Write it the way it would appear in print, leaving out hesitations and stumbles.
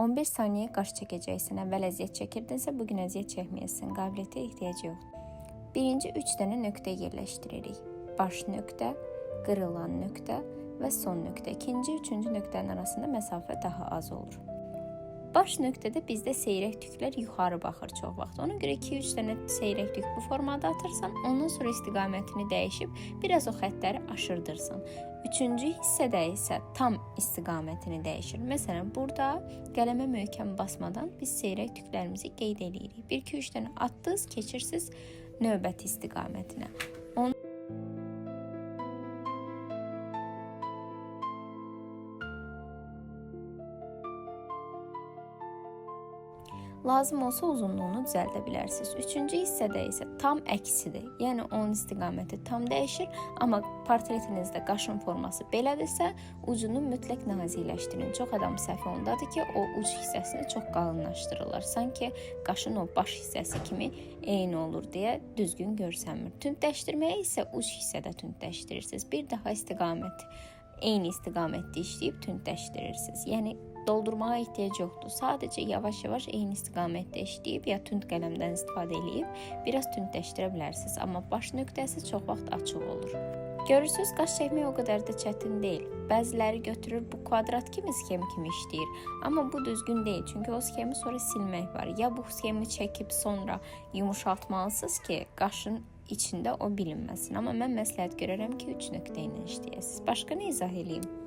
11 saniyə qaş çəkəcəksən. Əvvəl əziyyət çəkirdinsə, bu gün əziyyət çəkməyəsən. Qabiliyyətə ehtiyac yoxdur. Birinci 3 dənə nöqtə yerləşdiririk. Baş nöqtə, qırılan nöqtə və son nöqtə. İkinci, üçüncü nöqtənin arasında məsafə daha az olur. Baş nöqtədə bizdə seyrək tüklər yuxarı baxır çox vaxt. Ona görə 2-3 dənə seyrək tük bu formada atırsan, ondan sonra istiqamətini dəyişib biraz o xəttləri aşırdırsan. Üçüncü hissədə isə tam istiqamətini dəyişir. Məsələn, burada qələmə möhkəm basmadan biz seyrək tüklərimizi qeyd eləyirik. 1 2 3 dənə atdınız, keçirsiniz növbəti istiqamətinə. Lazım olsa uzunluğunu düzəldə bilərsiniz. Üçüncü hissədə isə tam əksidir. Yəni onun istiqaməti tam dəyişir, amma portretinizdə qaşın forması belədirsə, ucunu mütləq nazikləşdirin. Çox adam səhvi ondadır ki, o uc hissəsini çox qalınlaşdırırlar. Sanki qaşın o baş hissəsi kimi eyni olur deyə düzgün görsənmir. Tündləşdirməyi isə uc hissədə tündləşdirirsiniz. Bir daha istiqamət eyni istiqamətdə işləyib tündləşdirirsiniz. Yəni doldurmağa ehtiyac yoxdur. Sadəcə yavaş-yavaş eyni istiqamətdə işləyib ya tünd qələmdən istifadə eləyib biraz tündləşdirə bilərsiniz. Amma baş nöqtəsi çox vaxt açıq olur. Görürsüz, qaş çəkmək o qədər də çətin deyil. Bəziləri götürür bu kvadrat kimi sxem kimi işləyir. Amma bu düzgün deyil. Çünki o sxemi sonra silmək var. Ya bu sxemi çəkib sonra yumuşaltmalısınız ki, qaşın içində o bilinməsin. Amma mən məsləhət görərəm ki, 3 nöqtə ilə işləyəsiniz. Başqa nə izah eləyim?